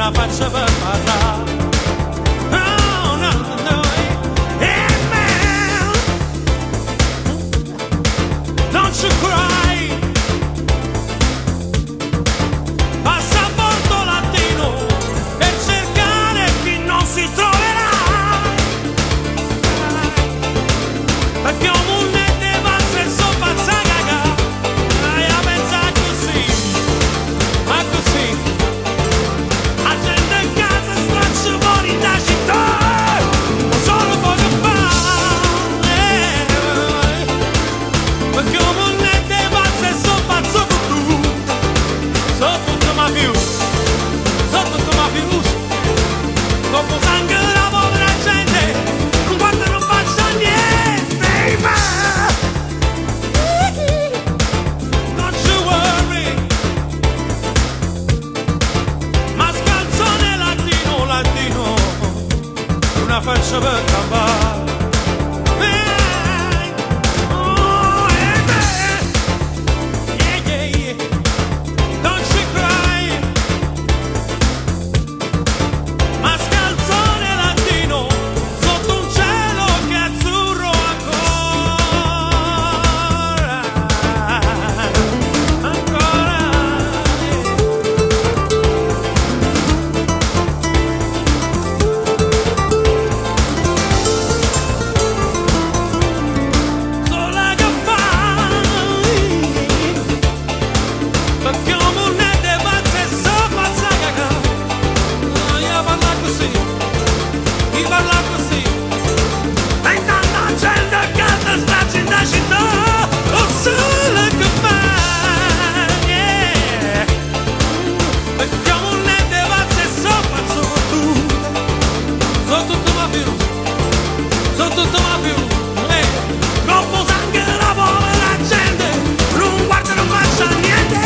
Una faccia per parlare. Oh, no, no, hey man, don't you cry. Passaporto latino per cercare chi non si troverà. Perché 'o munno è de pazze e so' pazz' 'a cacà. A pensà così, ma così. 'A gente ca se straccia po' dint' 'a città. Solo poco fa. Perché 'o munno è de pazze e so' pazzo fottuto. So' tutto mafioso, so' tutto mafioso. Ngopp' 'o sangue d' 'a povera gente, nun guardano 'nfaccia a niente. Ma don't you worry. Mascalzone latino, latino, una faccia per campare. Oh, yeah, yeah, yeah. Don't you cry. Mascalzone latino, sotto un cielo che è azzurro ancora, ancora. Sola che fa, perché 'o munno è de pazze e so' pazz' 'a cacà. Io parlo così, io parlo così. E tanta gente che se straccia in città, 'o sole che fa, yeah. Perché 'o munno è de pazze e so' pazzo fottuto. So' tutto mafioso, so' tutto mafioso. Eh. Ngopp' 'o sangue d' 'a povera gente, nun guardano 'nfaccia a niente.